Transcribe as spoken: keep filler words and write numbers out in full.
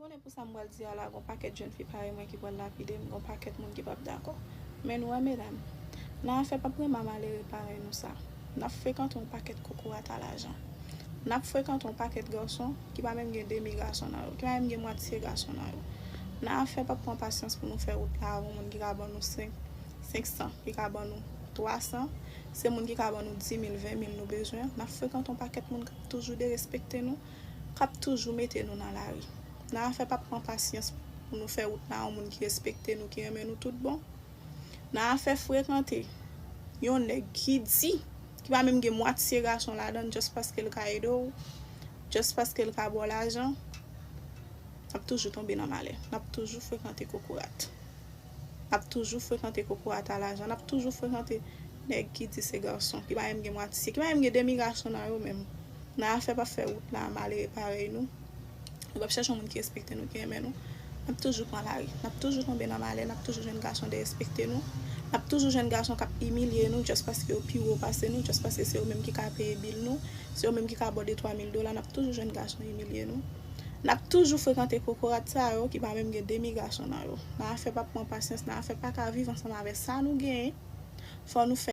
Men pou sa m pral di a la, gon pakèt jèn fi parèy mwen ki pral lapide m, gon pakèt moun ki p ap dakò. Men nou wè, medam, nan afè p ap renmen malere parèy nou sa, n ap frekante yon pakèt kokorat a lajan. N ap frekante yon pakèt gason ki pa menm gen demi gason nan yo, ki pa menm gen mwatye gason nan yo. Nan afè p ap pran pasyans pou nou fè wout la avè yon moun ki ka ban nou senk, senk san, ki ka ban nou twa san. Se moun ki ka ban nou di mil, ven mil nou bezwen. N ap frekante yon pakèt moun k ap toujou derespekte nou, k ap toujou mete nou nan lari. Nan afè p ap pran pasyans pou nou fè wout la yon moun ki respekte nou, ki renmen nou tout bon. Nan afè frekante yon nèg ki di, ki pa menm gen mwatye gason ladan l, just paske l ka ede w, just paske l ka ba w lajan, n ap toujou tonbe nan malè. N ap toujou frekante kokorat. N ap toujou frekante kokorat a lajan. N ap toujou frekante nèg ki di se gason, ki pa menm gen mwatye, ki pa menm gen demi gason nan yo menm. Nan afè p ap fè wout la malere parèy nou. Nou p ap chèche yon moun ki respekte nou, ki renmen nou. N ap toujou pran lari. N ap toujou tonbe nan malè. N ap toujou jwenn gason derespekte nou. N ap toujou jwenn gason k ap imilye nou just paske yo pi wo pase nou, just paske se yo menm ki ka peye bil nou, se yo menm ki ka ba w de twa mil dola. N ap toujou jwenn gason imilye nou. N ap toujou frekante kokorat sa yo ki pa menm gen demi gason nan yo. Nan afè p ap pran pasyans, nan afè pa ka viv ansanm avè sa nou genyen, fò nou fè